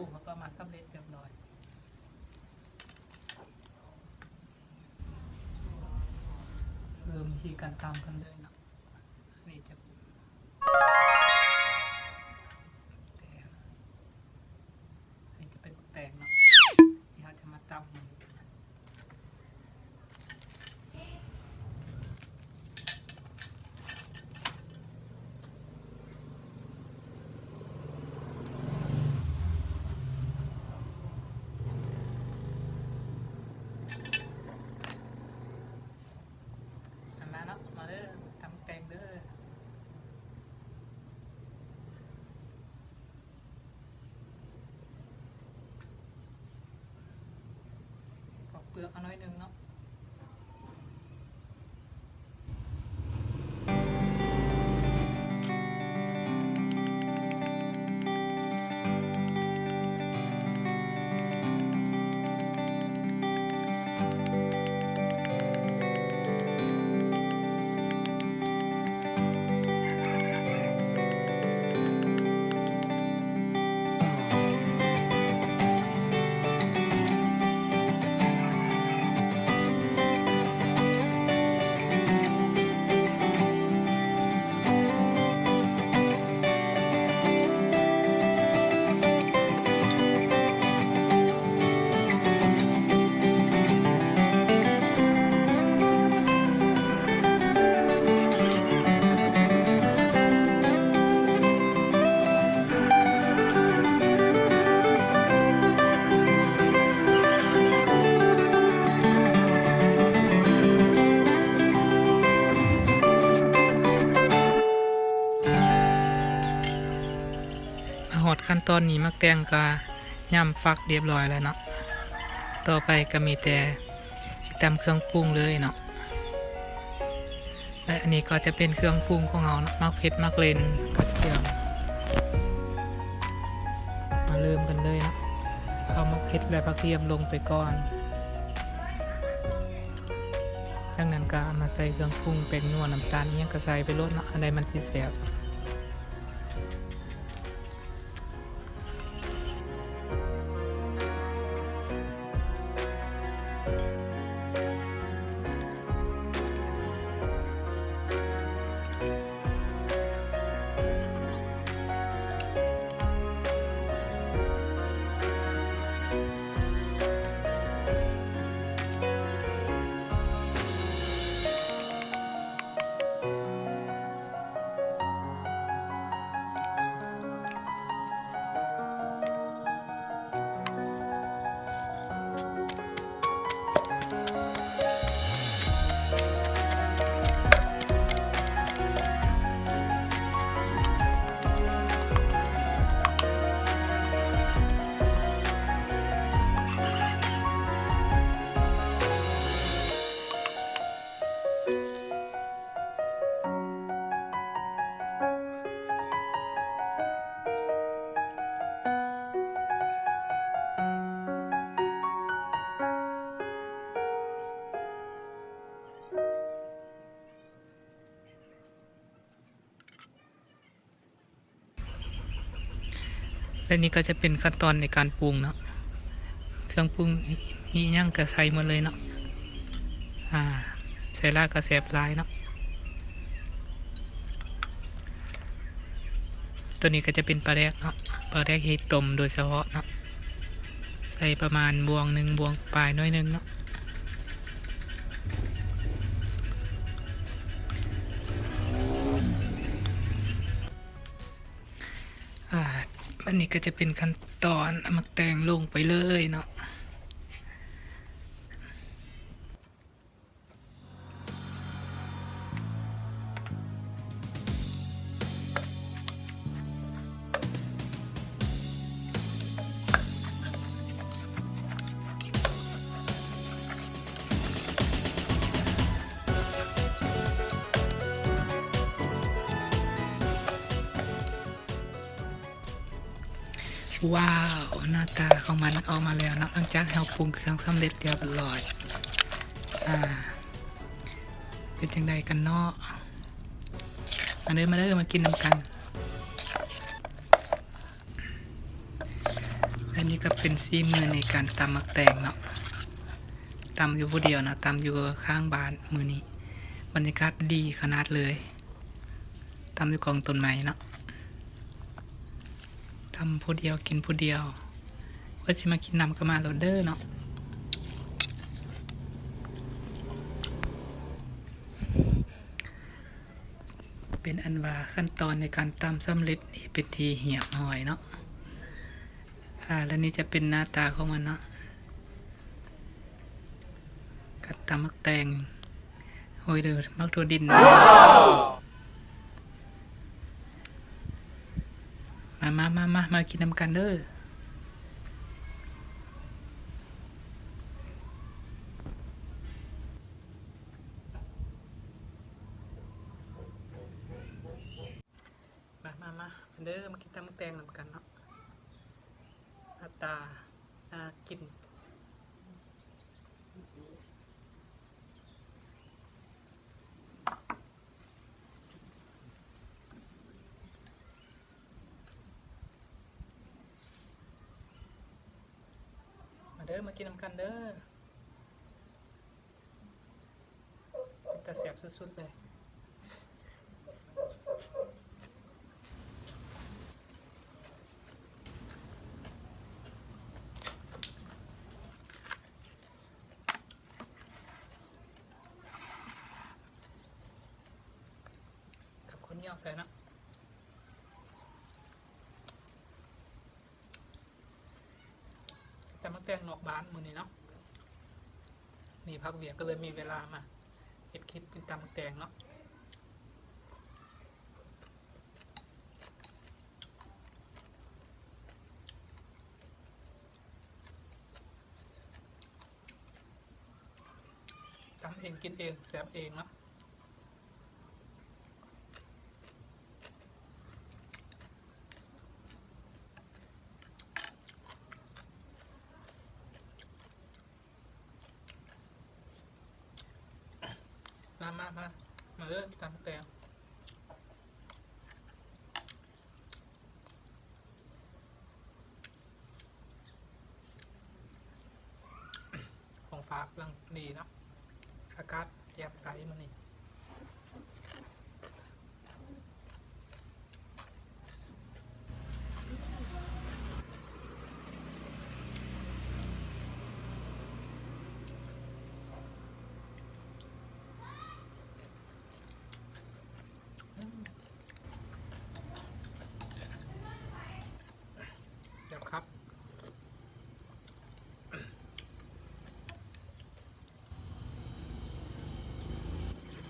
ເຮົາກໍມາສຳເລັດຮຽບຮ້ອຍ. ເລີ່ມວິທີການຕຳກັນເລີຍເນາະ. ອັນນີ້ຈະ ແຕງ ອັນນີ້ຈະເປັນແຕງເນາະ ທີ່ເຮົາຈະມາຕຳ. ອັນນັ້ນເນາະ ມາເດີ ຕຳແຕງເດີ. ປອກເປືອກເອົາໜ້ອຍໜຶ່ງເນາະ. ມາຮອດຂັ້ນຕອນນີ້ ໝາກແຕງກໍຫຍ້ຳຝັກຮຽບຮ້ອຍແລ້ວເນາະ. ຕໍ່ໄປກໍມີແຕ່ຊິຕຳເຄື່ອງປຸງເລີຍເນາະ. ແລະ ອັນນີ້ກໍຈະເປັນເຄື່ອງປຸງຂອງເຮົາເນາະ ໝາກເຜັດ ໝາກເລັ່ນ ກະທຽມ. ມາເລີ່ມກັນເລີຍເນາະ ເອົາໝາກເຜັດ ແລະ ຜັກທຽມລົງໄປກ່ອນ. ຈາກນັ້ນກໍເອົາມາໃສ່ເຄື່ອງປຸງ ແປ້ງນົວ ນ້ຳຕານ ອີ່ຫຍັງກໍໃສ່ໄປໂລດເນາະ ອັນໃດມັນຊິແຊບ. ແລະ ນີ້ກໍຈະເປັນຂັ້ນຕອນໃນການປຸງເນາະ ເຄື່ອງປຸງມີຫຍັງກໍໃສ່ໝົດເລີຍເນາະ. ອາ ໃສ່ຫຼາຍກໍແຊບຫຼາຍເນາະ. ໂຕນີ້ກໍຈະເປັນປາແດກເນາະ ປາແດກທີ່ຕົ້ມໂດຍສະເພາະເນາະ ໃສ່ປະມານບ່ວງໜຶ່ງ ບ່ວງປາຍໜ້ອຍໜຶ່ງເນາະ. ອາ ອັນນີ້ກໍຈະເປັນຂັ້ນຕອນເອົາໝາກແຕງລົງໄປເລີຍເນາະ. ວ້າວ ໜ້າຕາຂອງມັນອອກມາແລ້ວເນາະ ຫຼັງຈາກເຮົາປຸງເຄື່ອງສຳເລັດຮຽບຮ້ອຍ. ອາ ເປັນຈັ່ງໃດກັນເນາະ? ມາເດີ ມາເດີ ມາກິນນຳກັນ. ແລ ນີ້ກໍເປັນສີມືໃນການຕຳໝາກແຕງເນາະ, ຕຳຢູ່ຜູ້ດຽວເນາະ, ຕຳຢູ່ຂ້າງບ້ານມື້ນີ້ ບັນຍາກາດດີຂະໜາດເລີຍ, ຕຳຢູ່ກອງຕົ້ນໄມ້ເນາະ, ຕຳຜູ້ດຽວ ກິນຜູ້ດຽວ, ເພິ່ນຊິມາກິນນຳກໍມາໂລດເດີເນາະ. ເປັນອັນວ່າຂັ້ນຕອນໃນການຕຳສຳເລັດນີ້ເປັນທີ່ຮຽບຮ້ອຍເນາະ. ອາ ແລະນີ້ຈະເປັນໜ້າຕາຂອງມັນເນາະ, ກັບຕຳໝາກແຕງ ໂອ້ຍ ເດີ ໝາກຖົ່ວດິນ. ມາ ມາ ມາ ມາ ມາກິນນຳກັນເດີ. ມາ ມາ ມາ ມາເດີ ມາກິນຕຳໝາກແຕງນຳກັນເນາະ. ໜ້າຕາໜ້າກິນ. ມາເດີ ມາກິນນຳກັນເດີ. ເປັນຕາແຊບສຸດໆເລີຍ. ກັບເຂົ້າໜຽວໃສ່ເນາະ. ຕຳໝາກແຕງນອກບ້ານມື້ນີ້ເນາະ, ມີພັກວຽກກໍເລີຍມີເວລາມາເຮັດຄລິບກິນຕຳໝາກແຕງເນາະ. ຕຳເອງກິນເອງ ແຊບເອງເນາະ. ມາ ມາ ມາ ມາເດີ ຕຳໝາກແຕງ. ທ້ອງຟ້າກຳລັງດີເນາະ, ອາກາດແຈ່ມໃສມື້ນີ້. ແຊບຄັກ. ເ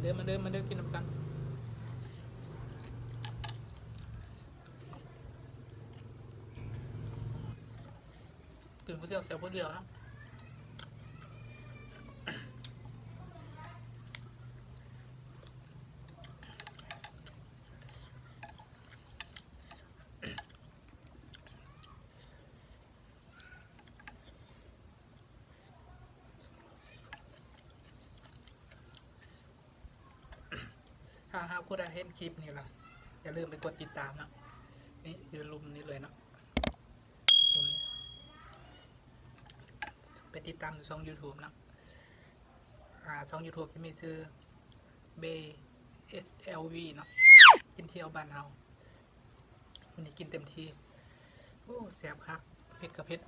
ເດີ ມາເດີ ມາເດີ ກິນນຳກັນ. ກິນຜູ້ດຽວ ແຊບຜູ້ດຽວເນາະ. ຖ້າຫາກຜູ້ໃດເຫັນຄລິບນີ້ລະ ຢ່າລືມໄປກົດຕິດຕາມເນາະ. ນີ້ ຢູ່ລຸ່ມນີ້ເລີຍເນາະ ໄປຕິດຕາມຢູ່ຊ່ອງຢູທູບເນາະ. ອາ ຊ່ອງຢູທູບຈະມີຊື່ ເບ ເອສ ແອລ ວີ ເນາະ ກິນທ່ຽວບ້ານເຮົາ. ມື້ນີ້ກິນເຕັມທີ່. ໂອ້ ແຊບຄັກ ເຜັດກະເຜັດ.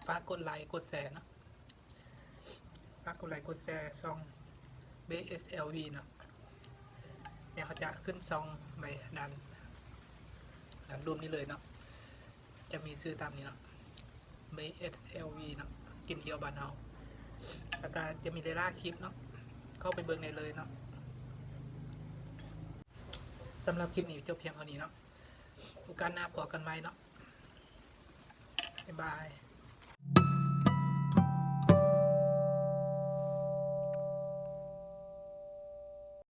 ຝາກກົດໄລກົດແຊເນາະ. ຝາກກົດໄລກົດແຊຊ່ອງ ເບ ເອສ ແອລ ວີ ເນາະ. ດຽວເຮົາຈະຂຶ້ນຊ່ອງໄວ້ດ້ານ ດ້ານລຸ່ມນີ້ເລີຍເນາະ. ຈະມີຊື່ຕາມນີ້ເນາະ ເບ ເອສ ແອລ ວີ ເນາະ ກິນທ່ຽວບ້ານເຮົາ. ແລ້ວກະຈະມີຫຼາຍໆຄລິບເນາະ ເຂົ້າໄປເບິ່ງໄດ້ເລີຍເນາະ. ສຳລັບຄລິບນີ້ຈົບພຽງເທົ່ານີ້ເນາະ. ໂອກາດໜ້າພໍ້ກັນໃໝ່ເນາະ. ບາຍບາຍ.